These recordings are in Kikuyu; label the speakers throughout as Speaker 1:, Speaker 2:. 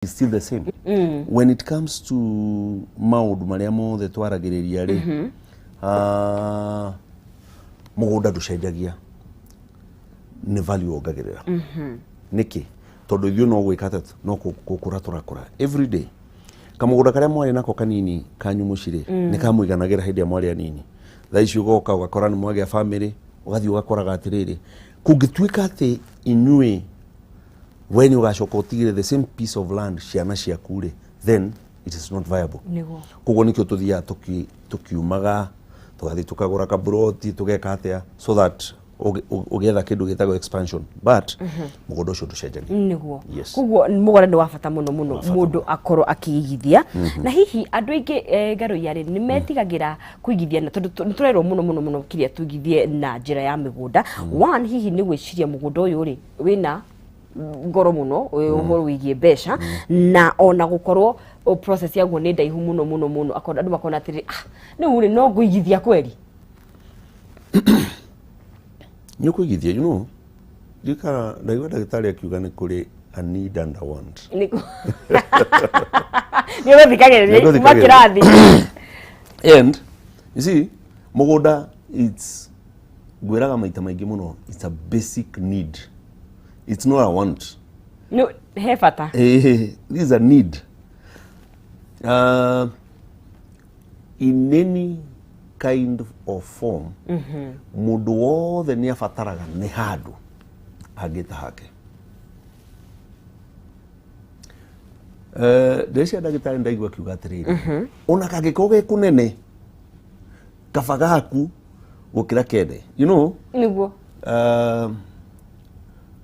Speaker 1: Is still the same when it comes to maũndũ marĩa mothe twaragĩrĩria rĩ. Ah, mũgũnda ndũcenjagia, nĩ value wongagĩrĩra. Nĩkĩ? Tondũ ithuĩ no gwĩka atĩa? No gũkũra tũrakũra every day. Kamũgũnda karĩa mwarĩ nako kanini kanyu mũciĩ rĩ, nĩ kamũiganagĩra hĩndĩ ĩrĩa mwarĩ anini. Thaa ici ũgoka ũgakora nĩ mwagĩa family, ũgathiĩ ũgakoraga atĩrĩrĩ, kũngĩtuĩka atĩ inyuĩ we nĩ ũgacoka ũtigĩre the same piece of land ciana ciaku rĩ, then it is not viable. Koguo nĩkĩo tũthiaga tũkiumaga, tũgathiĩ tũkagũra kaburoti, tũgeka atĩa, so that ũgĩetha kĩndũ gĩtagwo expansion, but mũgũnda ũcio ndũcenjagia. Yes.
Speaker 2: Koguo mũgũnda nĩ wa bata mũno mũno.
Speaker 1: Wa bata.
Speaker 2: Mũndũ akorwo akĩigithia na hihi andũ aingĩ, Ngarũiya rĩ, nĩ metigagĩra kũigithia, na tondũ nĩ tũrerwo mũno mũno mũno kĩrĩa tũigithie na njĩra ya mĩgũnda. One, hihi nĩ gwĩciria mũgũnda ũyũ rĩ wĩna goro mũno, ũhoro wĩgiĩ mbeca, na ona gũkorwo process yaguo nĩ ndaihu mũno mũno mũno. Akorwo andũ makona atĩrĩ, ah, rĩu rĩ, no ngũigithia kweri?
Speaker 1: Nĩ ũkũigithia. Ndikara ndaigua ndagĩtarĩ akiuga nĩ kũrĩ a need and a want.
Speaker 2: Nĩ ũgũthikagĩrĩria kuma
Speaker 1: Nĩngũthikagĩrĩria.
Speaker 2: kĩrathi.
Speaker 1: And you see, mũgũnda, it's ngwĩraga maita maingĩ mũno, it's a basic need, it's not a want.
Speaker 2: He bata.
Speaker 1: This is a need. In any kind of form, mũndũ wothe nĩ abataraga nĩ handũ angĩta hake. Ndĩrecia ndagĩtarĩ ndaigua akiuga atĩrĩrĩ, ona kangĩkorwo ge kũnene, kaba gaku gũkĩra kene.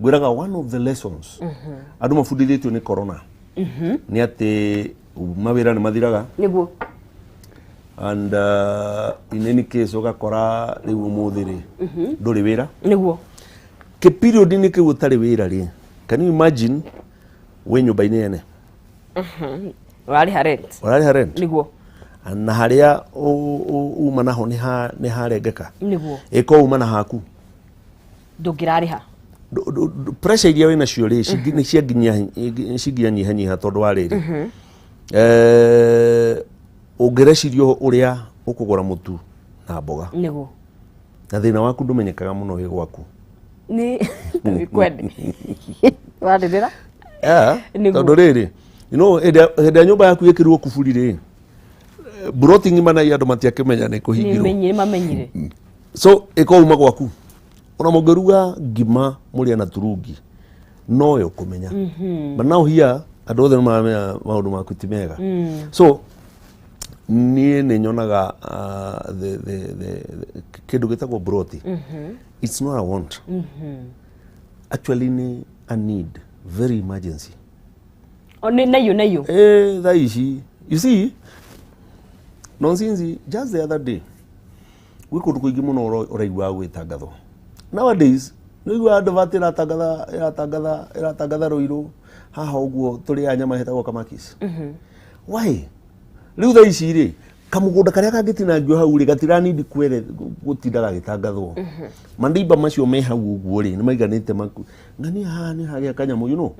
Speaker 1: Ngwĩraga one of the lessons andũ mabundithĩtio nĩ corona nĩ atĩ mawĩra nĩ mathiraga. And in any case, ũgakora rĩu ũmũthĩ rĩ, ndũrĩ wĩra. Kĩ period-inĩ kĩu ũtarĩ wĩra rĩ, can you imagine wĩ nyũmba-inĩ yene?
Speaker 2: Ũrarĩha rent.
Speaker 1: Ũrarĩha rent. Na harĩa uma naho nĩ harengeka. Ĩko uma na haku.
Speaker 2: Ndũngĩrarĩha.
Speaker 1: Pressure iria wĩ nacio rĩ, nĩ cia nginya nyihanyiha, tondũ wa rĩrĩ, ũngĩreciria ũrĩa ũkũgũra mũtu na mboga, na thĩna waku ndũmenyekaga mũno wĩ gwaku.
Speaker 2: Nĩ kwende warĩrĩra.
Speaker 1: Tondũ rĩrĩ, hĩndĩ ĩrĩa nyũmba yaku ĩkĩrwo kuburi rĩ, buroti ng'ima na andũ matiakĩmenya nĩ kũhingirwo.
Speaker 2: Nĩ mamenyire.
Speaker 1: So ĩko uma gwaku, ona mũngĩruga ngima mũrĩe na turungi, nowe ũkũmenya. But now here, andũ othe nĩ maramenya maũndũ maku ti mega. So niĩ nĩ nyonaga the kĩndũ gĩtagwo broti, it's not a want, actually nĩ a need, very emergency.
Speaker 2: O, nĩ naiyũ naiyũ.
Speaker 1: Thaa ici, you see, nonsense, just the other day gwĩ kũndũ kũingĩ mũno ũraiguaga gwĩtangathwo. Nowadays nĩ ũiguaga advert ĩratangatha, ĩratangatha, ĩratangatha Rũirũ haha ũguo tũrĩaga nyama ĩtagwo kamakis. Why? Rĩu thaa ici rĩ, kamũgũnda karĩa kangĩtinangio hau rĩ, gatiranindi kwere gũtinda gagĩtangathwo. Mandimba macio me hau ũguo rĩ, nĩ maiganĩte maku ng'ania haha nĩ hagĩa kanyamũ.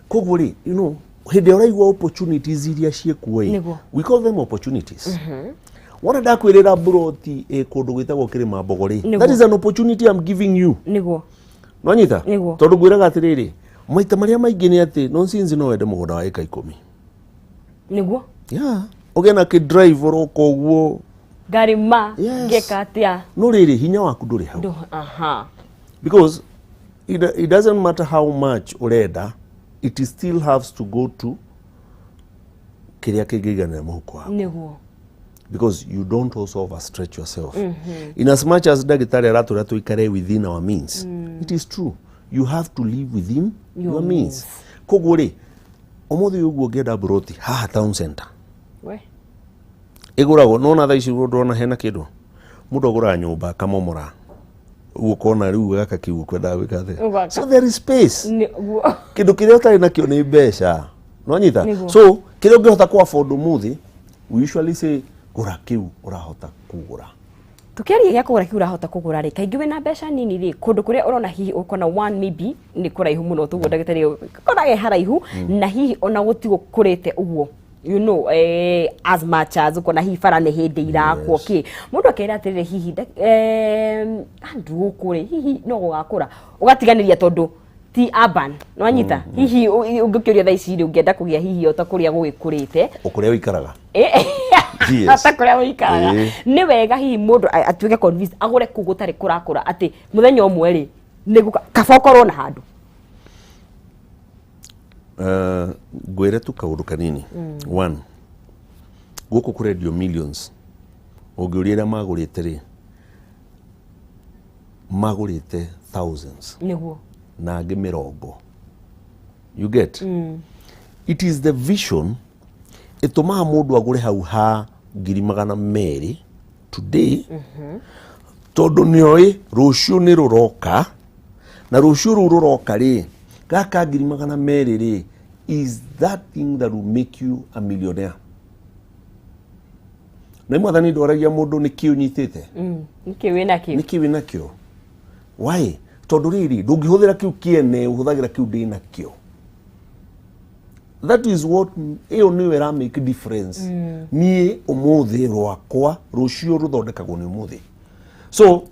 Speaker 1: Koguo rĩ, hĩndĩ ĩrĩa ũraigua opportunities iria ciĩkuo ĩ, we call them opportunities. Wona ndakwĩrĩra buroti ĩ kũndũ gwĩtagwo Kĩrĩma Mbogo rĩ, that is an opportunity I'm giving you. Nwanyita?
Speaker 2: Nĩguo.
Speaker 1: Tondũ ngwĩraga atĩrĩrĩ, maita marĩa maingĩ nĩ atĩ nonsense, no wende mũgũnda wa ĩka 10. Yeah, ũgĩe na kĩ-drive ũroka ũguo.
Speaker 2: Ngarĩma. Ngeka atĩa.
Speaker 1: No rĩrĩ, hinya waku ndũrĩ hau. Because it doesn't matter how much ũrenda, it still has to go to kĩrĩa kĩngĩiganĩra mũhuko waku. Because you don't also overstretch yourself. In as much as ndagĩtarĩ aratwĩra tũikare within our means, it is true, you have to live within your
Speaker 2: your
Speaker 1: means.
Speaker 2: Means.
Speaker 1: Koguo rĩ, ũmũthĩ ũguo ũngĩenda mburoti haha town center,
Speaker 2: We.
Speaker 1: Ĩgũragwo nona thaa ici ndona hena kĩndũ mũndũ agũraga nyũmba akamomora ũguo, ũkona rĩu gaka kĩu ũkwendaga gwĩka atĩa.
Speaker 2: Ũgaka.
Speaker 1: So there is space. Kĩndũ kĩrĩa ũtarĩ nakĩo nĩ mbeca, nonyita? So kĩrĩa ũngĩhota ku afford ũmũthĩ, we usually say gũra kĩu ũrahota kũgũra.
Speaker 2: Tukiaria gĩa kũgũra kĩu ũrahota kũgũra rĩ, kaingĩ wĩna mbeca nini rĩ, kũndũ kũrĩa ũrona hihi ũkona one maybe nĩ kũraihu mũno tũguo ndagĩtarĩ kona ge haraihu na hihi ona gũtigũkũrĩte ũguo, as much as ũkona hihi bara nĩ hĩndĩ irakwo. Kĩ mũndũ akera atĩrĩrĩ, hihi Andrew, gũkũ rĩ hihi no gũgakũra, ũgatiganĩria tondũ ti urban nwanyita. Hihi ũngĩkĩũria thaa ici rĩ, ũngĩenda kũgĩa hihi o ta kũrĩa gũgĩkũrĩte?
Speaker 1: O kũrĩa ũikaraga.
Speaker 2: Ata kũrĩa ũikaraga. Nĩ wega hihi mũndũ atuĩke convinced agũre kũu gũtarĩ kũrakũra, atĩ mũthenya ũmwe rĩ nĩ kaba ũkorwo na handũ.
Speaker 1: Ngwĩre tu kaũndũ kanini. One, gũkũ kũrendio millions, ũngĩũria arĩa magũrĩte rĩ, magũrĩte thousands na angĩ mĩrongo. You get? It is the vision ĩtũmaga mũndũ agũre hau ha 200,000 today, tondũ nĩoĩ rũciũ nĩ rũroka, na rũciũ rũu rũroka rĩ, gaka 200,000 rĩ is that thing that will make you a millionaire. Na mwathani ndwaragia mũndũ nĩ kĩ ũnyitĩte.
Speaker 2: Nĩkĩ wĩna kĩo?
Speaker 1: Nĩ kĩ wĩ nakĩo. Why? Tondũ rĩrĩ, ndũngĩhũthĩra kĩu kĩene, ũhũthagĩra kĩu ndĩ nakĩo. That is what ĩyo nĩyo ĩra make difference. Niĩ ũmũthĩ rwakwa, rũciũ rũthondekagwo nĩ ũmũthĩ. So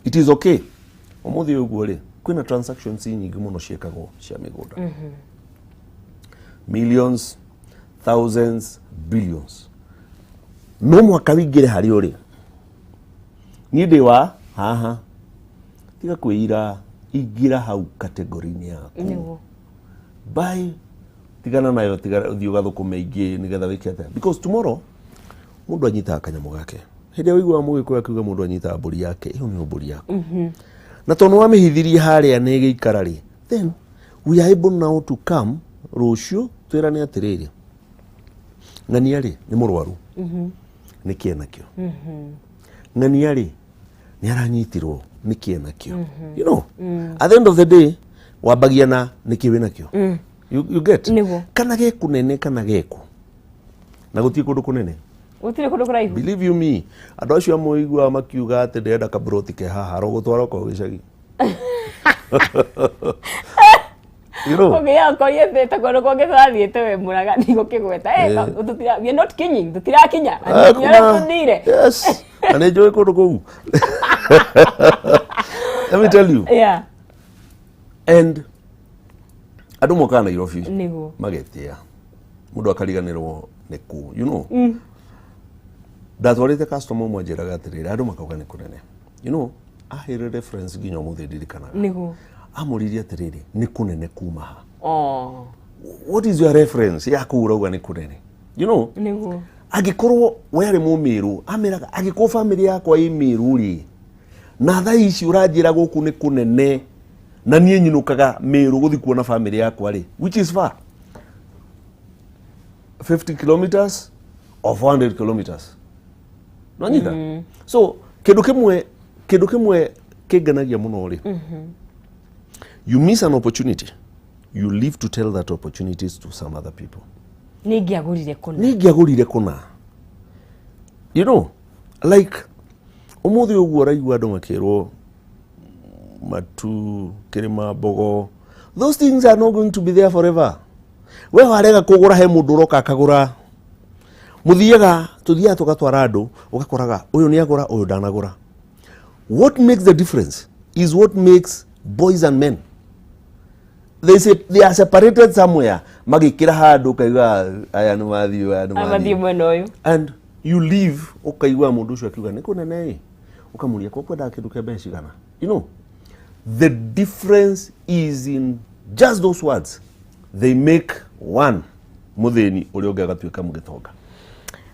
Speaker 1: it is okay, ũmũthĩ ũguo rĩ, kwĩna transactions nyingĩ mũno ciĩkagwo cia mĩgũnda, millions, thousands, billions. No mwaka wingĩre harĩ ũrĩ niĩ ndĩ wa haha, tiga kwĩira, ingĩra hau category-inĩ yaku. Buy, tigana nayo, tiga ũthiĩ ũgathũkũme ingĩ nĩgetha wĩke atĩa, because tomorrow mũndũ anyitaga kanyamũ gake. Hĩndĩ ĩrĩa ũiguaga mũgĩkũyũ akiuga mũndũ anyitaga mbũri yake, ĩyo nĩyo mbũri yaku, na tondũ wamĩhithirie harĩa nĩ ĩgĩikara rĩ, then we are able now to come rũciũ twĩrane atĩrĩrĩ, ng'ania rĩ nĩ mũrwaru, nĩ kĩ enakĩo? Ng'ania rĩ nĩ aranyitirwo, nĩ kĩ enakĩo? At the end of the day wambagia na nĩ kĩ wĩnakĩo. You get? Kana gekunene kana geku na gũtirĩ kũndũ kũnene.
Speaker 2: Gũtirĩ kũndũ kũraihu.
Speaker 1: Believe you me, andũ acio amwe iguaga makiuga atĩ ndĩrenda kaburoti ke haha, arogũtwara okorwo gĩcagi.
Speaker 2: Ũngĩya ũkorie thĩte kũndũ kũngĩ tũrathiĩte we mũraga ndigũkĩgweta. We are not kinying, tũtirakinya.
Speaker 1: Ah,
Speaker 2: Nginya ũrĩa tũthire.
Speaker 1: Yes, na nĩ njũĩ kũndũ kũu, let me tell you. And andũ mokaga Nairobi magetia, mũndũ akariganĩrwo nĩ kũ. Ndatwarĩte customer ũmwe, anjĩraga atĩrĩrĩ, andũ makauga nĩ kũnene. Aheire reference nginya ũmũthĩ ndirikanaga. Amũririe atĩrĩrĩ, nĩ kũnene kuma ha? What is your reference ya kũu ũrauga nĩ kũnene? Angĩkorwo we arĩ mũmĩrũ, amĩraga angĩkorwo bamĩrĩ yakwa ĩ mĩrũ rĩ, na thaa ici ũranjĩra gũkũ nĩ kũnene, na niĩ nyinũkaga mĩrũ gũthiĩ kuona bamĩrĩ yakwa rĩ, which is far 50 kilometers or 400 kilometers, nonyita. So kĩndũ kĩmwe kĩngenagia mũno rĩ, you miss an opportunity, you live to tell that opportunities to some other people.
Speaker 2: Nĩ ingĩagũrire kũna.
Speaker 1: Nĩ ingĩagũrire kũna. Like ũmũthĩ ũguo ũraigua andũ makĩrwo matu kĩrĩma mbogo, those things are not going to be there forever. We warega kũgũra, he mũndũ ũroka akagũra. Mũthiaga, tũthiaga tũgatwara andũ, ũgakoraga ũyũ nĩ agũra, ũyũ ndanagũra. What makes the difference is what makes boys and men, they say they are separated somewhere, magĩkĩra handũ ũkaigua aya nĩ mathiĩ, aya nĩ
Speaker 2: mathiĩ
Speaker 1: mathiĩ
Speaker 2: mwena ũyũ.
Speaker 1: And you leave ũkaigua mũndũ ũcio akiuga nĩ kũnene ĩ, ũkamũria ko kwendaga kĩndũ kĩa mbeca cigana. The difference is in just those words. They make one mũthĩni, ũrĩa ũngĩ agatuĩka mũgĩtonga.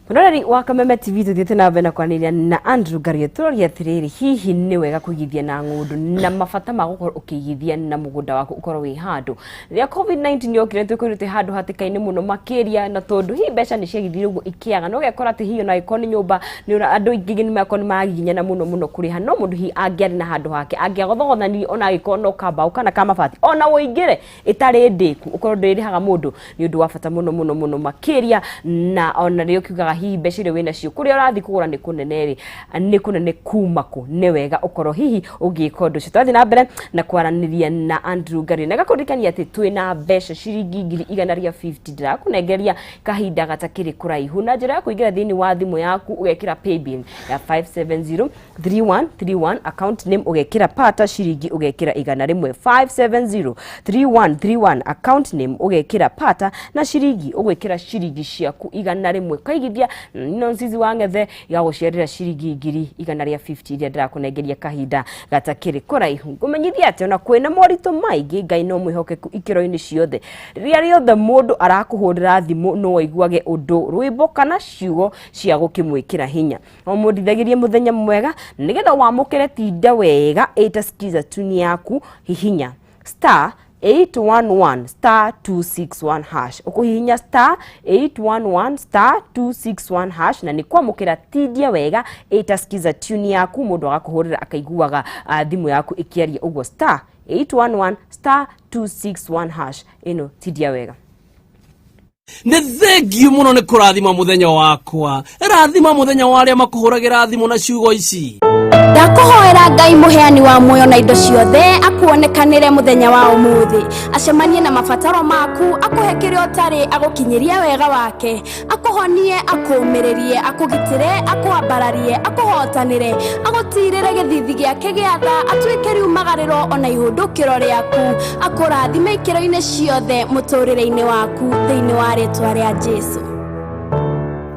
Speaker 2: Mũroreri wa Kameme TV, tũthiĩte na mbere na kwaranĩria na Andrew Ngaruiya. Tũroria atĩrĩrĩ, hihi nĩ wega kũigithia na ng'ũndũ na mabata ma gũkorwo ũkĩigithia na mũgũnda waku ũkorwo wĩ handũ? Rĩrĩa COVID-19 yokire, twĩkorirwo twĩ handũ hatĩka-inĩ mũno makĩria, na tondũ hihi mbeca nĩ ciagithire ũguo ikĩaga, na ũgekora atĩ hihi ona angĩkorwo nĩ nyũmba andũ aingĩ nĩ makorwo nĩ maragiginyana mũno mũno kũrĩha. No mũndũ hihi angĩarĩ na handũ hake, angĩagothogothanirie ona angĩkorwo no kambaũ kana kamabati, ona ũingĩre ĩtarĩ ndĩku, ũkorwo ndũrĩrĩhaga mũndũ, nĩ ũndũ wa bata mũno mũno mũno makĩria. Na ona rĩo kiugaga Hihi mbeca iria wĩnacio kũrĩa ũrathiĩ kũgũra nĩ kũnene rĩ, nĩ kũnene kuma kũ? Nĩ wega ũkorwo hihi ũgĩka ũndũ ũcio. Twathiĩ na mbere na kwaranĩria na Andrew Ngari na gakũririkania atĩ twĩna mbeca ciringi 150,000 ndĩrakũnengeria kahinda gatakĩrĩ kũraihu na njĩra ya kũingĩra thĩinĩ wa thimũ yaku, ũgekĩra paybill ya 5703131, account name ũgekĩra Pata, ciringi ũgekĩra 100. 5703131, account name ũgekĩra Pata na ciringi ũgwĩkĩra ciringi ciaku 100. Kaigithia Nonsizi wa Ng'ethe igagũciarĩra ciringi 150,000 iria ndĩrakũnengeria kahinda gatakĩrĩ kũraihu. Ngũmenyithia atĩ ona kwĩna moritũ maingĩ, Ngai no mwĩhokeku ikĩro-inĩ ciothe. Rĩrĩa rĩothe mũndũ arakũhũrĩra thimũ, no aiguage ũndũ, rwĩmbo kana ciugo cia gũkĩmwĩkĩra hinya. O mũndithagĩrie mũthenya mwega nĩgetha wamũkĩre tinda wega ĩta skiza tune yaku. Hihinya star 811 star 261 hash. Ũkũhihinya star 811 star 261 hash na nĩ kwamũkĩra tindia wega ĩta skiza tune yaku. Mũndũ agakũhũrĩra akaiguaga thimũ yaku ĩkĩaria ũguo. Star 811 star 261 hash, ĩno tindia wega.
Speaker 3: Nĩ thengiũ mũno nĩ kũrathima mũthenya wakwa. Rathima mũthenya wa arĩa makũhũragĩra thimũ na ciugo ici.
Speaker 4: Ndakũhoera Ngai mũheani wa muoyo na indo ciothe akuonekanĩre mũthenya wa ũmũthĩ, acemanie na mabataro maku, akũhe kĩrĩa ũtarĩ, agũkinyĩrie wega wake, akũhonie, akũũmĩrĩrie, akũgitĩre, akũambararie, akũhotanĩre, agũtirĩre gĩthithi gĩake gĩa tha, atuĩke riumagarĩro ona ihũndũkĩro rĩaku, akũrathime ikĩro-inĩ ciothe mũtũrĩre-inĩ waku thĩinĩ wa rĩtwa rĩa Jesu.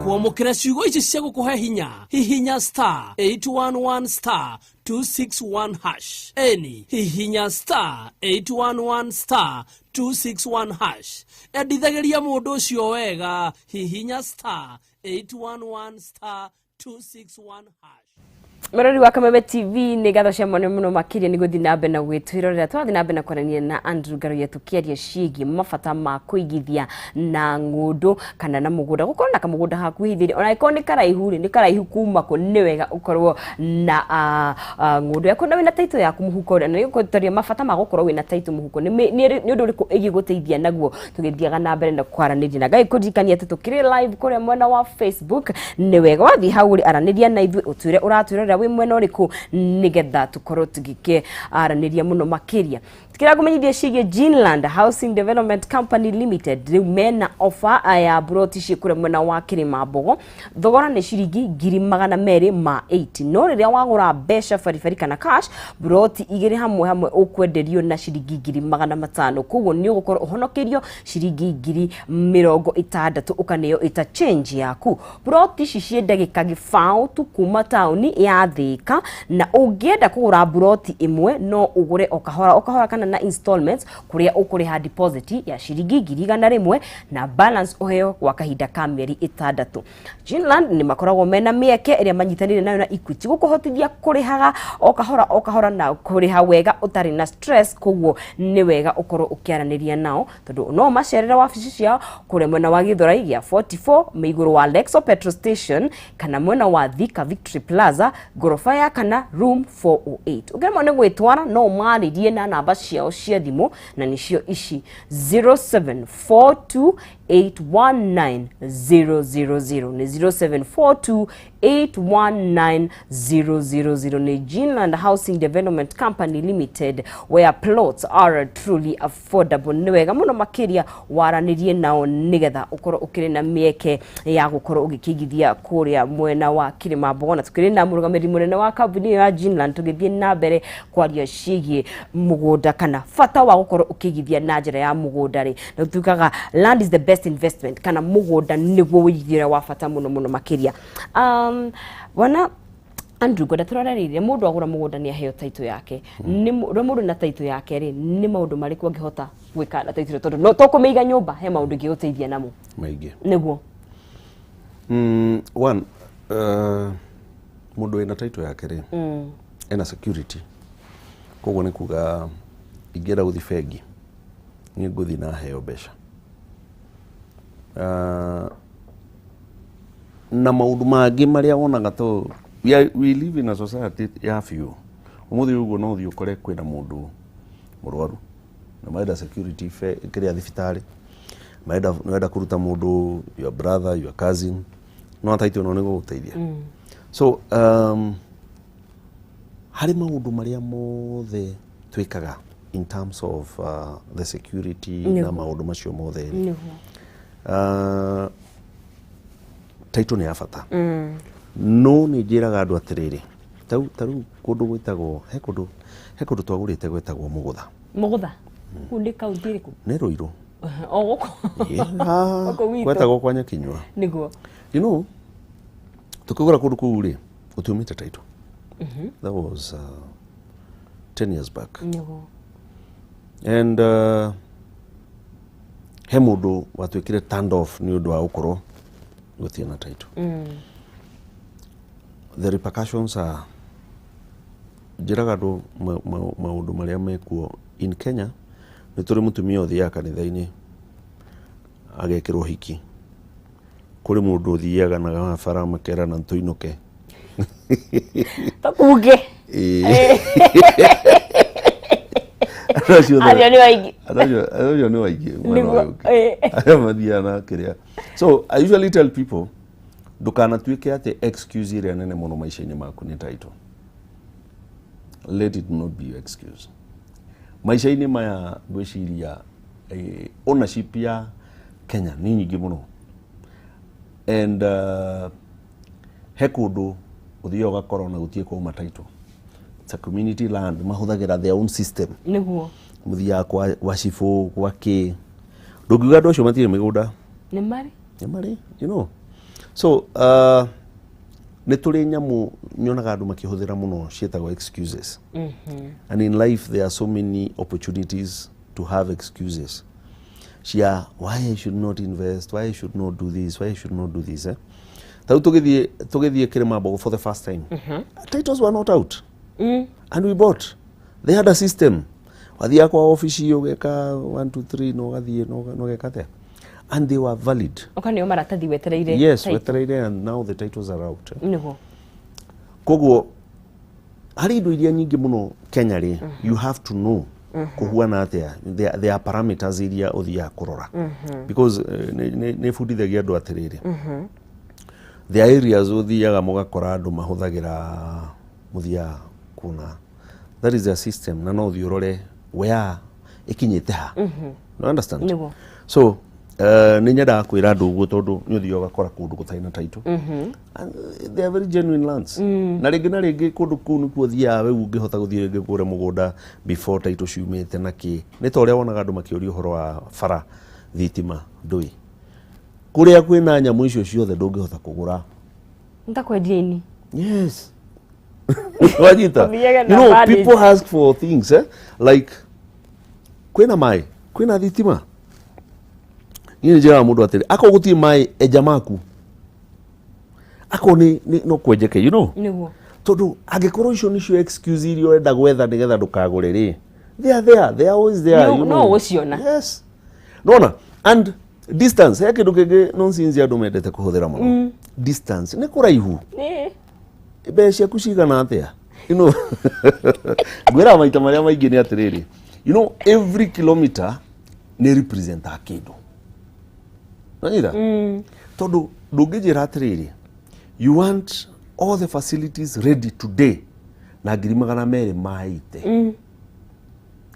Speaker 3: Kwamũkĩra ciugo ici cia gũkũhe hinya, hihinya star 811 star 261 hash. Eni, hihinya star 811 star 261 hash. Endithagĩria mũndũ ũcio wega. Hihinya star 811 star 261 hash.
Speaker 2: Mũrori wa Kameme TV, nĩ ngatho cia mwanya mũno makĩria nĩ gũthiĩ na mbere na gwĩtwĩrorera. Twathiĩ na mbere na kwaranĩria na Andrew Ngaruiya tũkĩaria ciĩgiĩ mabata ma kũigithia na ng'ũndũ kana na mũgũnda, gũkorwo na kamũgũnda haku hithĩri ona angĩkorwo nĩ karaihu rĩ, nĩ karaihu kuma kũ. Nĩ wega ũkorwo na ng'ũndũ yaku na wĩna title yaku mũhuko, na nĩ gũtaria mabata ma gũkorwo wĩna title mũhuko nĩ ũndũ ũrĩkũ ĩgĩgũteithia naguo. Tũgĩthiaga na mbere na kwaranĩria na Ngai kũririkania atĩ tũkĩrĩ live kũrĩa mwena wa Facebook. Nĩ wega wathiĩ hau rĩ, aranĩria na ithuĩ, ũtwĩre ũratwĩrorera wĩ mwena ũrĩkũ nĩgetha tũkorwo tũgĩkĩaranĩria mũno makĩria. Tukĩra ciĩgiĩ Ginland Housing Development Company Limited, rĩu mena offer ya buroti ciĩ kũrĩa mwena wa Kĩrĩma Mbogo. Thogora nĩ ciringi 280,000, no rĩrĩa wagũra mbeca baribari kana cash, buroti igĩrĩ hamwe hamwe ũkwenderio na ciringi 500,000. Koguo nĩ ũgũkorwo ũhonokerio ciringi 60,000 ũkaneo ĩta change yaku. Buroti ici ciĩ ndagĩka gĩbaũ tu kuma taũni ya Thĩka, na ũngĩenda kũgũra buroti ĩmwe no ũgũre o kahora o kahora kana na installments, kũrĩa ũkũrĩha deposit ya ciringi 100,000 na balance ũheo gwa kahinda ka mĩeri 6. Ginland nĩ makoragwo mena mĩeke ĩrĩa manyitanĩire nayo na Equity gũkũhotithia kũrĩhaga o kahora o kahora na kũrĩha wega ũtarĩ na stress. Koguo nĩ wega ũkorwo ũkĩaranĩria nao tondũ no macerere wabici ciao kũrĩa mwena wa Gĩthũrai gĩa 44 mĩigũrũ wa Lexo petrol station, kana mwena wa Thika Victory Plaza, ngoroba ya kana, room 408. Ũngĩremwo nĩ gwĩtwara, no ũmarĩrie na namba ciao cia thimũ na nĩcio ici: 0742 819000. Nĩ 0742 819000. Nĩ Ginland Housing Development Company Limited, where plots are truly affordable. Nĩ wega mũno makĩria waranĩrie nao nĩgetha ũkorwo ũkĩrĩ na mĩeke ya gũkorwo ũgĩkĩigithia kũrĩa mwena wa Kĩrĩma Mbogo. Na tũkĩrĩ na mũrũgamĩrĩri mũnene wa kambuni ĩyo ya Ginland tũgĩthiĩ na mbere kwaria ciĩgiĩ mũgũnda kana bata wa gũkorwo ũkĩigithia na njĩra ya mũgũnda rĩ, na tugaga land is the best investment, kana mũgũnda nĩguo ũigithia wa bata mũno mũno makĩria. Bwana Andrew, ngwenda tũrorereirie mũndũ agũra mũgũnda nĩ aheo title yake. Nĩ rĩrĩa mũndũ na title yake rĩ, nĩ maũndũ marĩkũ angĩhota gwĩka na title ĩyo? Tondũ no to kũmĩiga nyũmba, he maũndũ ingĩgũteithia namo
Speaker 1: maingĩ.
Speaker 2: Nĩguo.
Speaker 1: One, mũndũ wĩna title yake rĩ, ena security. Koguo nĩ kuga ingĩenda gũthiĩ bengi, nĩ ngũthiĩ na heo mbeca. Na maũndũ mangĩ marĩa wonaga to we live in a society ya biũ. Ũmũthĩ ũguo no ũthiĩ ũkore kwĩna mũndũ mũrwaru na marenda security kĩrĩa thibitarĩ, marenda marenda kũruta mũndũ, your brother, your cousin. No title ĩno nĩ gũgũteithia. So harĩ maũndũ marĩa mothe twĩkaga in terms of the security na maũndũ macio mothe rĩ, title nĩ ya bata, no nĩ njĩraga andũ atĩrĩrĩ, ta rĩu kũndũ gwĩtagwo, he kũndũ twagũrĩte gwĩtagwo Mũgũtha.
Speaker 2: Mũgũtha kũu nĩ kaunti ĩrĩkũ?
Speaker 1: Nĩ Rũirũ.
Speaker 2: O gũkũ?
Speaker 1: Ĩĩ, haha.
Speaker 2: Gũkũ gwitũ.
Speaker 1: Gwetagwo kwa Nyakinyua. Tukĩgũra kũndũ kũu rĩ, gũtiumĩte title. That was 10 years back. And he mũndũ watuĩkire turned off nĩ ũndũ wa gũkorwo gũtirĩ na title. The repercussions are, njĩraga andũ maũndũ marĩa mekuo in Kenya. Nĩ tũrĩ mũtumia ũthiaga kanitha-inĩ agekĩrwo hiki, kũrĩ mũndũ ũthiaga na bara makerana tũinũke.
Speaker 2: Tũkunge.
Speaker 1: Ĩĩ. Andũ acio
Speaker 2: Acio nĩ aingĩ.
Speaker 1: Andũ acio nĩ aingĩ mwena ũyũ ũngĩ. Arĩa mathiaga na kĩrĩa. So I usually tell people, ndũkanatuĩke atĩ excuse ĩrĩa nene mũno maica-inĩ maku nĩ title. Let it not be your excuse maica-inĩ maya. Ngwĩciria ownership ya Kenya nĩ nyingĩ mũno, and he kũndũ ũthiaga ũgakora ona gũtirĩ kwauma title. It's a community land, mahũthagĩra their own system. Mũthiaga kwa cibũ, gwa kĩ, ndũngiuga andũ acio matirĩ mĩgũnda.
Speaker 2: Nĩ marĩ.
Speaker 1: Nĩ marĩ. So nĩ tũrĩ nyamũ nyonaga andũ makĩhũthĩra mũno ciĩtagwo excuses, and in life there are so many opportunities to have excuses cia why I should not invest, why I should not do this, why I should not do this, eh? Ta rĩu tũgĩthiĩ Kĩrĩma for the first time, titles were not out and we bought. They had a system, wathiaga kwa ofici ũgeka 1 2 3 na ũgathiĩ na ũgeka atĩa, and they were valid.
Speaker 2: Ũkaneo maratathi wetereire.
Speaker 1: Yes.
Speaker 2: Title.
Speaker 1: Wetereire, and now the titles are out, eh? Koguo harĩ indo iria nyingĩ mũno Kenya rĩ, you have to know kũhuana atĩa. There are parameters iria ũthiaga kũrora, because nĩ bundithagia andũ atĩrĩrĩ, there are areas ũthiaga mũgakora andũ mahũthagĩra, mũthiaga kuona that is their system, na no ũthiĩ ũrore where ĩkinyĩte ha. You understand?
Speaker 2: Nĩguo.
Speaker 1: So nĩ nyendaga kwĩra andũ ũguo, tondũ nĩ ũthiaga ũgakora kũndũ gũtarĩ na title and they are very genuine lands, na rĩngĩ kũndũ kũu nĩkuo ũthiaga we ũngĩhota gũthiĩ rĩngĩ kũgũre mũgũnda before title ciumĩte na kĩ. Nĩ ta ũrĩa wonaga andũ makĩũria ũhoro wa bara, thitima, ndũĩ kũrĩa kwĩna nyamũ icio ciothe ndũngĩhota kũgũra.
Speaker 2: Nĩtakwendia ini.
Speaker 1: Yes, wanyita?
Speaker 2: Ũthiage
Speaker 1: You
Speaker 2: na
Speaker 1: know,
Speaker 2: bandage.
Speaker 1: people ask for things, eh? Like kwĩna maĩ, kwĩna thitima. Niĩ nĩ njĩraga mũndũ atĩrĩ, akorwo gũtirĩ maĩ, enja maku, akorwo nĩ no kwenjeke. Tondũ angĩkorwo icio nĩcio excuse iria ũrenda gwetha nĩgetha ndũkagũre rĩ, they are there, they are always there.
Speaker 2: No-
Speaker 1: You
Speaker 2: no
Speaker 1: know.
Speaker 2: ũgũciona.
Speaker 1: Yes, nona. And distance, he kĩndũ kĩngĩ nonsense andũ mendete kũhũthĩra mũno, distance, nĩ kũraihu. Mbeca ciaku cigana atĩa? Ngwĩraga maita marĩa maingĩ nĩ atĩrĩrĩ, every kilometer nĩ representaga kĩndũ, nanyita? Tondũ ndũngĩnjĩra atĩrĩrĩ, you want all the facilities ready today na 280,000.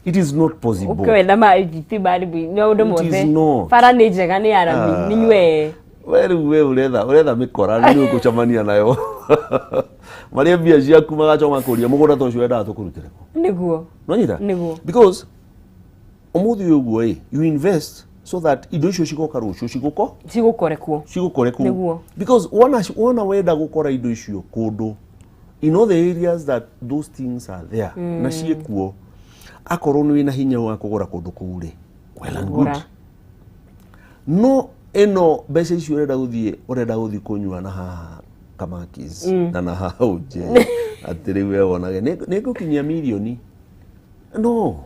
Speaker 1: It is not possible.
Speaker 2: Ũkĩwenda ma thitima maũndũ
Speaker 1: It
Speaker 2: mothe.
Speaker 1: is not.
Speaker 2: Bara nĩ njega, nĩ arami, nĩ nyue.
Speaker 1: We rĩu we ũretha mĩkora nĩ ũgũcemania nayo marĩa mbia ciaku magacoka makũria mũgũnda ta ũcio wendaga tũkũrutĩre kũ? Nonyita? Because ũmũthĩ ũyũ ũguo ĩ, you invest so that indo icio cigoka rũciũ cigũko
Speaker 2: Cigũkore kuo.
Speaker 1: Cigũkore kũu. Because wona wenda gũkora indo icio kũndũ in all the areas that those things are there na ciĩkuo, akorwo nĩ wĩna hinya wa kũgũra kũndũ kũu rĩ, well and good.
Speaker 2: Gũra.
Speaker 1: No ĩno mbeca icio ũrenda gũthiĩ kũnyua na haha kamakis na haha ũnje atĩ rĩu we wonage nĩ ngũkinyia mirioni, no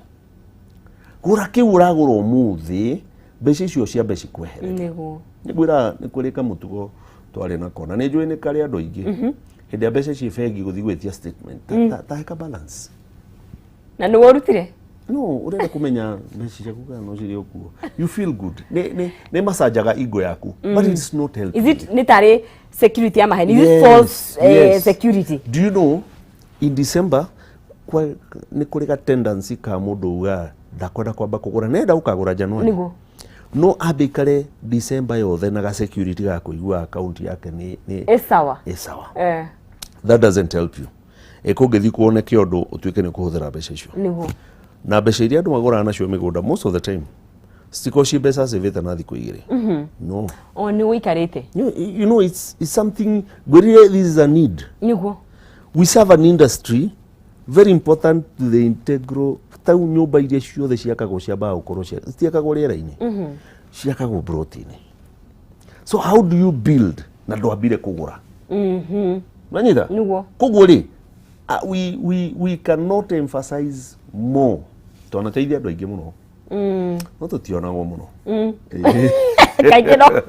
Speaker 1: gũra kĩu ũragũra ũmũthĩ, mbeca icio ciambe cikweherere. Nĩ ngwĩra nĩ kũrĩ kamũtugo twarĩ nako na nĩ njũĩ nĩ karĩ andũ aingĩ, hĩndĩ ya mbeca ciĩ bengi gũthiĩ gwĩtia statement, ta he ka balance.
Speaker 2: Na nĩwe ũrutire?
Speaker 1: No ũrenda kũmenya mbeca ciaku kana no cirĩ o kuo. You feel good. Nĩ macanjaga ego yaku, but it's not helping.
Speaker 2: Is it nĩ tarĩ security ya maheni? Is it
Speaker 1: Yes,
Speaker 2: false
Speaker 1: yes.
Speaker 2: security?
Speaker 1: Do you know in December nĩ kũrĩ ga tendency ka mũndũ uga ndakwenda kwamba kũgũra, nenda gũkagũra January. No ambe ikare December yothe na ga security ga kũigua account yake nĩ
Speaker 2: Ĩ sawa.
Speaker 1: Ĩ sawa.
Speaker 2: Eh.
Speaker 1: That doesn't help you. Ĩkũngĩthiĩ kuoneke ũndũ ũtuĩke nĩ ũkũhũthĩra mbeca icio. Na mbeca iria andũ magũraga nacio mĩgũnda, most of the time citikoragwo ciĩ mbeca cĩvĩte na thikũ 2. No.
Speaker 2: O nĩ ũikarĩte.
Speaker 1: You know it's something ngwĩrire, this is a need. We serve an industry very important to the integral tau nyũmba iria ciothe ciakagwo ciambaga gũkorwo citiakagwo rĩera-inĩ, ciakagwo broti-inĩ. So how do you build na ndwambire kũgũra? Nanyita? Koguo rĩ, we cannot emphasize more. Twanateithia andũ aingĩ mũno, no tũtionagwo mũno.
Speaker 2: Kaingĩ no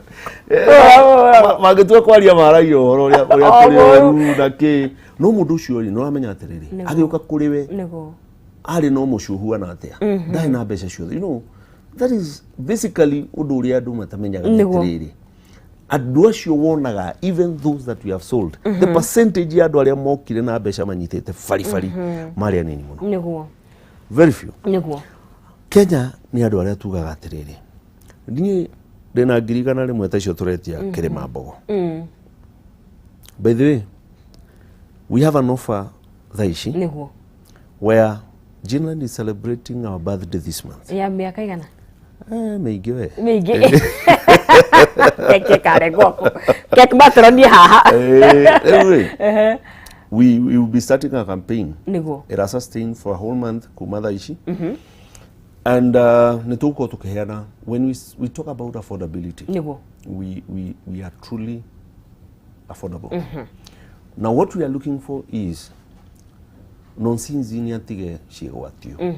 Speaker 1: Mangĩtua kwaria maragia ũhoro ũrĩa
Speaker 2: O
Speaker 1: tũrĩ
Speaker 2: mũru.
Speaker 1: oru na kĩ, no mũndũ ũcio rĩ, nĩ ũramenya atĩrĩrĩ, agĩũka kũrĩ we arĩ no mũcuhu ana atĩa, ndarĩ na mbeca ciothe. That is basically ũndũ ũrĩa andũ matamenyaga, nĩ atĩrĩrĩ, andũ acio wonaga, even those that we have sold, the percentage ya andũ arĩa mokire na mbeca manyitĩte baribari marĩ anini mũno. Very few. Kenya nĩ andũ arĩa tugaga atĩrĩrĩ, niĩ ndĩna 100,000 ta icio tũretia Kĩrĩma Mbogo. By the way, we have an offer thaa ici where Ginland is celebrating our birthday this month.
Speaker 2: Ya mĩaka igana?
Speaker 1: Eh, mĩingĩ we.
Speaker 2: Mĩingĩ. Keki karegwo keki matũronie haha.
Speaker 1: Eh, rĩu rĩ, we will be starting a campaign. Ĩra sustain for a whole month kuma thaa ici, and nĩ tũgũkorwo tũkĩheana, when we talk about affordability, we are truly affordable. Now what we are looking for is nonsense nĩ atige ciĩgwatio.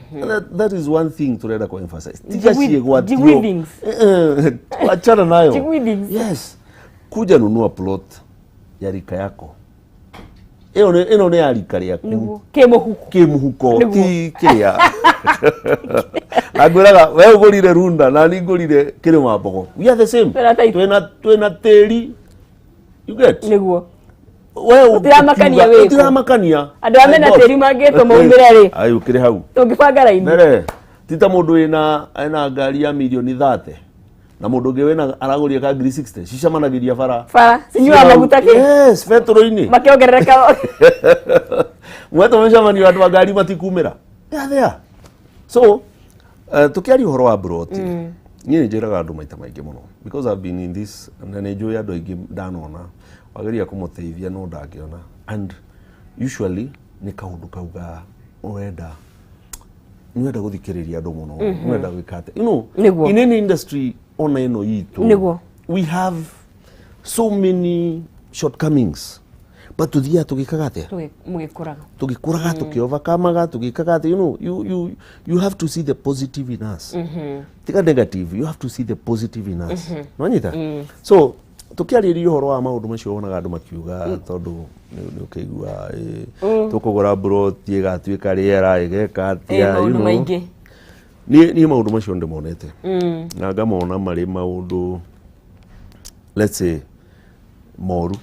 Speaker 1: That is one thing turenda ku emphasize. Tiga ciĩgwatio.
Speaker 2: Jigwithings.
Speaker 1: Eh, eh, achana nayo.
Speaker 2: Jigwithings.
Speaker 1: Yes, kuja nunua plot ya rika yako. Ĩyo ĩno nĩ ya rika rĩaku.
Speaker 2: Kĩmũhuko.
Speaker 1: Kĩmũhuko.
Speaker 2: Nĩguo.
Speaker 1: Ti kĩrĩa na ngwĩraga we ũgũrire Runda na ni ngũrire Kĩrĩma Mbogo, we are the same.
Speaker 2: Twĩna title.
Speaker 1: Twĩna tĩri, you get? We
Speaker 2: Gũtiramakania wĩkũ.
Speaker 1: Gũtiramakania.
Speaker 2: Andũ arĩa mena tĩri mangĩtwo maumĩre rĩ?
Speaker 1: Ai, ũkĩrĩ hau.
Speaker 2: Tũngĩbanga raini.
Speaker 1: Mbere ti ta mũndũ wĩna ena ngari ya mirioni 30 na mũndũ ũngĩ wĩna aragũria ka ngiri 60, cicemanagĩria bara.
Speaker 2: Bara cinyuaga maguta kĩ?
Speaker 1: Yes, betũrũ-inĩ.
Speaker 2: Makĩongerereka.
Speaker 1: Mwetwo mĩcemanio, andũ a ngari matikumĩra. They are there. So tukiaria ũhoro wa broti, niĩ nĩ njĩraga andũ maita maingĩ mũno, because I've been in this, na nĩ njũĩ andũ aingĩ ndanona wageria kũmũteithia no ndangĩona, and usually nĩ kaũndũ kau ga ũrenda, nĩ ũrenda gũthikĩrĩria andũ mũno, nĩ ũrenda gwĩka atĩa. In any industry, ona ĩno itũ, we have so many shortcomings, but tuthiaga tũgĩkaga atĩa?
Speaker 2: Mũgĩkũraga.
Speaker 1: Tũgĩkũraga, tũkĩovakamaga, tũgĩkaga atĩ you have to see the positive in us. Tiga negative, you have to see the positive in us. Nĩwanyita? So tũkĩarĩria ũhoro wa maũndũ macio wonaga andũ makiuga, tondũ nĩ ũkĩigua tũkũgũra mburoti ĩgatuĩka rĩera ĩgeka atĩa, you
Speaker 2: Maũndũ maingĩ.
Speaker 1: Niĩ maũndũ macio ndĩmonete na ngamona marĩ maũndũ, let's say, moru,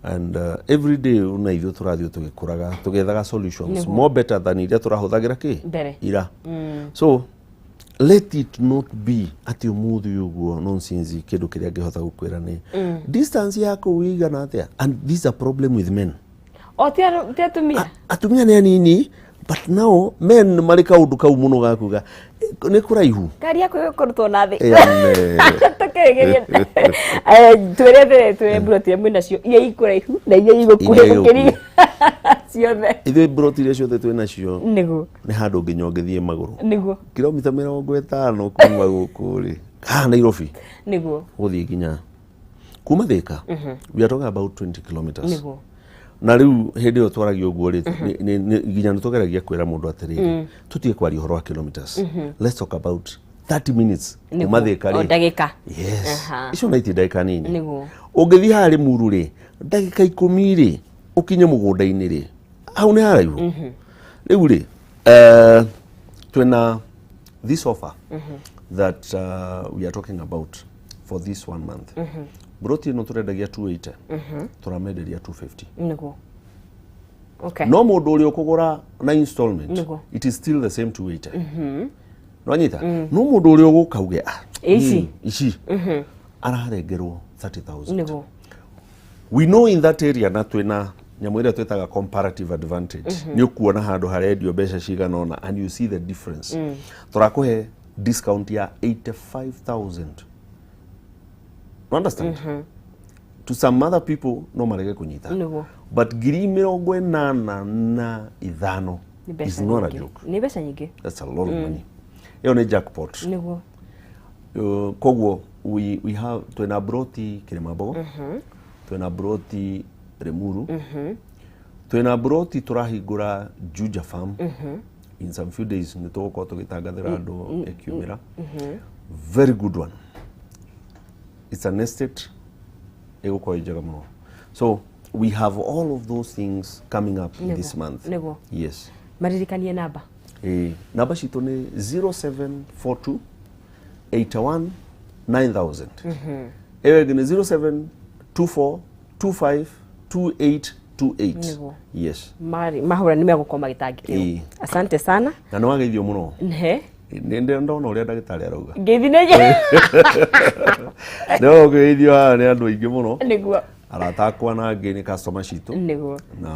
Speaker 1: and every day ona ithuĩ tũrathiĩ tũgĩkũraga, tũgĩethaga solutions more better than iria tũrahũthagĩra kĩ
Speaker 2: Mbere.
Speaker 1: ira. So let it not be atĩ ũmũthĩ ũguo nonsense. Kĩndũ kĩrĩa ngĩhota gũkwĩra nĩ distance ya kũu ĩigana atĩa, and this is a problem with men.
Speaker 2: O ti atumia.
Speaker 1: Atumia nĩ anini, but now men marĩ kaũndũ kau mũno gakuga nĩ kũraihu.
Speaker 2: Ngari yaku ĩgũkũrutwo na thĩ.
Speaker 1: Amen.
Speaker 2: Tũkĩrĩkĩria, twĩre atĩrĩ, twĩre mburoti iria mwĩnacio, iria ikũraihu na iria igũkuhĩ.
Speaker 1: Iria
Speaker 2: gũkĩria ciothe.
Speaker 1: Ithuĩ mburoti iria ciothe twĩ nacio nĩ handũ nginya ũngĩthiĩ magũrũ kilomita 50 kuma gũkũ rĩ, haha Nairobi, gũthiĩ nginya kuma Thika, we are talking about 20 kilometers. Na rĩu hĩndĩ ĩyo twaragia ũguo rĩ, nginya nĩ tũgeragia kwĩra mũndũ atĩrĩrĩ, tũtige kwaria ũhoro wa kilometers, let's talk about 30 minutes kuma Thika
Speaker 2: O
Speaker 1: rĩ.
Speaker 2: ndagĩka.
Speaker 1: Yes. Icio na iti ndagĩka nini. Ũngĩthiĩ haha Limuru rĩ, ndagĩka 10 rĩ, ũkinye mũgũnda-inĩ rĩ, hau nĩ haraihu rĩu rĩ. Twĩna this offer that we are talking about for this one month. Broti ĩno tũrendagia 280, tũramenderia 250.
Speaker 2: Nĩguo, okay.
Speaker 1: No mũndũ ũrĩa ũkũgũra na installment,
Speaker 2: Nĩguo.
Speaker 1: it is still the same 280, nwanyita? No mũndũ ũrĩa ũgũka uge, "Ah,
Speaker 2: Ici.
Speaker 1: ici ararengerwo 30,000." We know in that area, na twĩna nyamũ ĩrĩa twĩtaga comparative advantage, nĩ ũkuona handũ harendio mbeca cigana ũna and you see the difference. Tũrakũhe discount ya 85,000. You understand? To some other people no marege kũnyita, but 85,000
Speaker 2: Nĩ mbeca
Speaker 1: is not a
Speaker 2: nyingĩ.
Speaker 1: joke.
Speaker 2: Nĩ mbeca nyingĩ.
Speaker 1: That's a lot of money. Ĩyo nĩ jackpot. Koguo we have, twĩna broti Kĩrĩmambogo, twĩna broti Limuru, twĩna broti tũrahingũra Juja Farm. In some few days nĩ tũgũkorwo tũgĩtangathĩra andũ ĩkiumĩra. Very good one. It's an estate ĩgũkorwo ĩ njega mũno. So we have all of those things coming up in this month. Yes.
Speaker 2: Maririkanie namba.
Speaker 1: Namba citũ nĩ 0742 81 9000. Ĩyo ĩngĩ nĩ 0724 25 2828. Yes.
Speaker 2: Mahũra nĩ megũkorwo magĩtangĩkĩrwo. Asante sana.
Speaker 1: Na nĩ wageithio mũno.
Speaker 2: Nhe.
Speaker 1: Nĩ ndona ũrĩa ndagĩtarĩ arauga.
Speaker 2: Ngeithi nĩ
Speaker 1: Nĩ ũgeithio haha nĩ andũ aingĩ mũno, arata akwa na angĩ nĩ customer citũ, na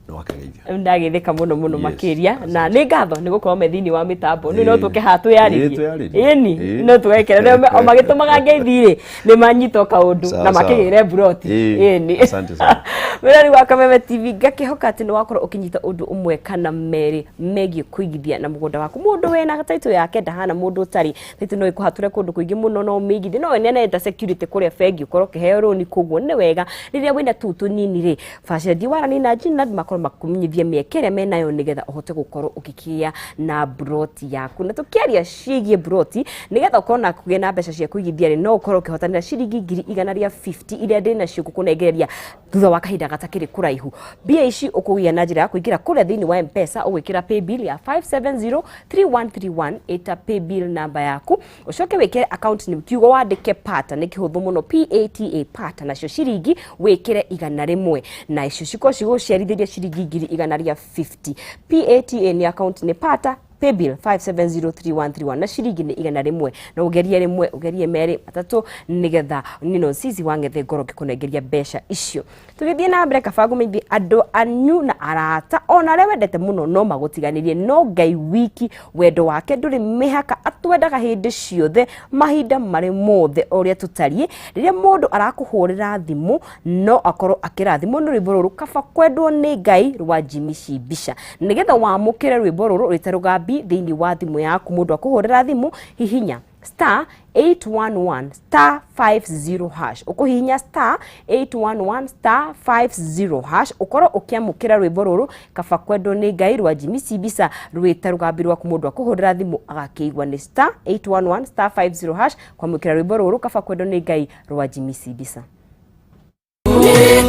Speaker 1: nĩ wakĩgeithio.
Speaker 2: Ndagĩthĩka mũno mũno. Makĩria na nĩ ngatho nĩ gũkorwo me thĩinĩ wa mĩtambo nĩ no tũke haha twĩyarĩrie.
Speaker 1: Twĩyarĩrie.
Speaker 2: Ĩni no twekere o magĩtũmaga ngeithi rĩ, nĩ manyita o kaũndũ na
Speaker 1: Sawa.
Speaker 2: makĩgĩre mburoti. Ĩni.
Speaker 1: Asante sana.
Speaker 2: Wĩrori wa Kameme TV, ngakĩhoka atĩ nĩ wakorwo ũkĩnyita ũndũ ũmwe kana merĩ megiĩ kũigithia na mũgũnda waku. Mũndũ wĩna title yake ndahana mũndũ ũtarĩ. Title no ĩkũhatũre kũndũ kũingĩ mũno, no ũmĩigithie, no ĩneane ta security kũrĩa bengi, ũkorwo ũkĩheo rũni. Koguo nĩ wega rĩrĩa wĩna tũu tũnini rĩ, bacĩra warani na Jinland makorwo makũmenyithia mĩeke ĩrĩa menayo nĩgetha ũhote gũkorwo ũkĩkĩgĩa na broti yaku. Na tũkĩaria ciĩgiĩ broti, nĩgetha ũkorwo na kũgĩa na mbeca cia kũigithia rĩ, no ũkorwo ũkĩhotanĩra ciringi 150,000 iria ndĩ nacio ngũkũnengereria thutha wa kahinda gatakĩrĩ kũraihu. Mbia ici ũkũgĩa na njĩra ya kũingĩra kũrĩa thĩinĩ wa Mpesa, ũgwĩkĩra paybill ya 5703131, ĩta paybill namba yaku, ũcoke wĩkĩre account nĩ kiugo wandĩke pata, nĩ kĩhũthũ mũno, PATA, pata, nacio ciringi wĩkĩre 100, na icio cikorwo cigũciarithĩria ciringi 150,000. PATA nĩ account nĩ pata, paybill 5703131, na ciringi nĩ 100. Na ũgerie rĩmwe, ũgerie merĩ, matatũ, nĩgetha nino sisi wang'ethe ngoro ngĩkũnengeria mbeca icio. Tũgĩthiĩ na mbere, kaba ngũmenyithie andũ anyu na arata ona arĩa wendete mũno no magũtiganĩrie, no Ngai wiki wendo wake ndũrĩ mĩhaka, atwendaga hĩndĩ ciothe, mahinda marĩ mothe, o ũrĩa tũtariĩ. Rĩrĩa mũndũ arakũhũrĩra thimũ, no akorwo akĩrathimwo nĩ rwĩmbo rũrũ kaba kwendwo nĩ Ngai rwa Jimmy Mbica. Nĩgetha wamũkĩre rwĩmbo rũrũ rwĩta rũgambi thĩinĩ wa thimũ yaku, mũndũ akũhũrĩra thimũ, hihinya star 811 star 50 hash. Ũkũhihinya star 811 star 50 hash, ũkorwo ũkĩamũkĩra rwĩmbo rũrũ kaba kwendwo nĩ Ngai rwa Jimmy Mbica rwĩta rũgambi rwaku. Mũndũ akũhũrĩra thimũ agakĩigua nĩ star 811 star 50 hash kwamũkĩra rwĩmbo rũrũ kaba kwendwo nĩ Ngai rwa Jimmy Mbica.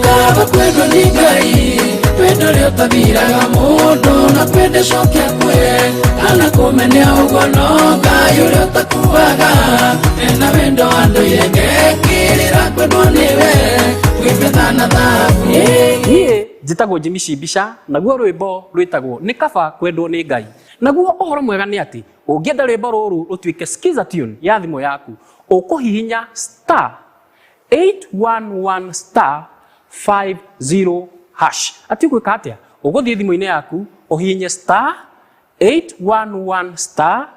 Speaker 5: Kaba kwendwo nĩ Ngai, wendo ũrĩa ũtathiraga mũndũ na kwenda coke kwe kana kũmene ũguo, no Ngai ũrĩa ũtakuaga ena wendo andũire ngekĩrĩra kwendwo nĩwe kwĩ betha na thahabu.
Speaker 3: Njĩtagwo Jimmy Mbica, naguo rwĩmbo rwĩtagwo nĩ kaba kwendwo nĩ Ngai. Naguo ũhoro mwega nĩ atĩ ũngĩenda rwĩmbo rũrũ rũtuĩke skiza tune ya thimũ yaku, ũkũhihinya star 811 star 50 hash. Ati ũgwĩka atĩa? Ũgũthiĩ thimũ-inĩ yaku, ũhihinye star 811 star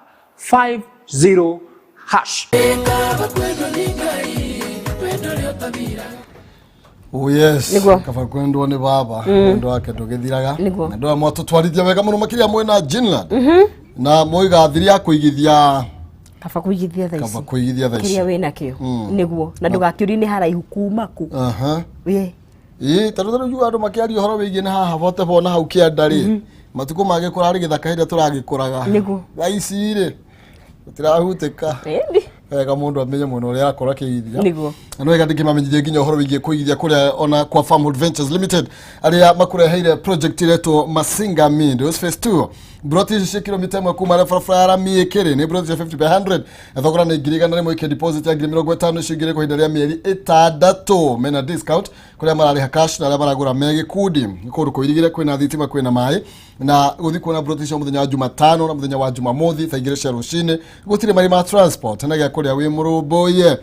Speaker 3: 50 hash.
Speaker 5: Kaba kwendwo nĩ Ngai, wendo ũrĩa ũtathiraga.
Speaker 6: Oh yes. Kaba kwendwo nĩ baba, wendo wake ndũgĩthiraga. Na andũ aya mwatũtwarithia wega mũno makĩria mwena Jinland na moiga thiri ya kũigithia.
Speaker 2: Kaba kũigithia thaa
Speaker 6: Kaba
Speaker 2: ici.
Speaker 6: Kũigithia thaa ici.
Speaker 2: Kĩrĩa wĩna kĩo nĩguo na ndũgakĩũrie nĩ haraihu kuma kũ. Ĩĩ.
Speaker 6: Ĩĩ, tondũ tarĩu andũ makĩaria ũhoro wĩgiĩ nĩ haha bote bona hau kĩanda rĩ, matukũ mangĩ kũrarĩ gĩthaka hĩndĩ ĩrĩa tũragĩkũraga. Thaa ici rĩ, gũtirahutĩka.
Speaker 2: Ĩni.
Speaker 6: Wega mũndũ amenye mwena ũrĩa arakorwo akĩigithia. Na nĩ wega ndĩkĩmamenyithie nginya ũhoro wĩgiĩ kũigithia kũrĩa ona kwa Farmhold Ventures Limited, arĩa makũreheire project iretwo Masinga Meadows Phase 2. Mburoti ici cia kilomita 1 kuma harĩa barabara ya rami ĩkĩrĩ, nĩ mburoti cia 50 by 100, na thogora nĩ 100,000, ĩkĩ deposit ya 50,000, icio ingĩ kwa ihinda rĩa mĩeri 6 mena discount kũrĩa mararĩha cash na arĩa maragũra me gĩkundi. Nĩ kũndũ kũirigĩre, kwĩna thitima, kwĩna maĩ, na gũthiĩ kuona mburoti icio mũthenya wa Jumatano na mũthenya wa Jumamothi thaa 2 cia rũcinĩ. Gũtirĩ marĩ ma transport na gĩa kũrĩa wĩ mũrũmbũiye.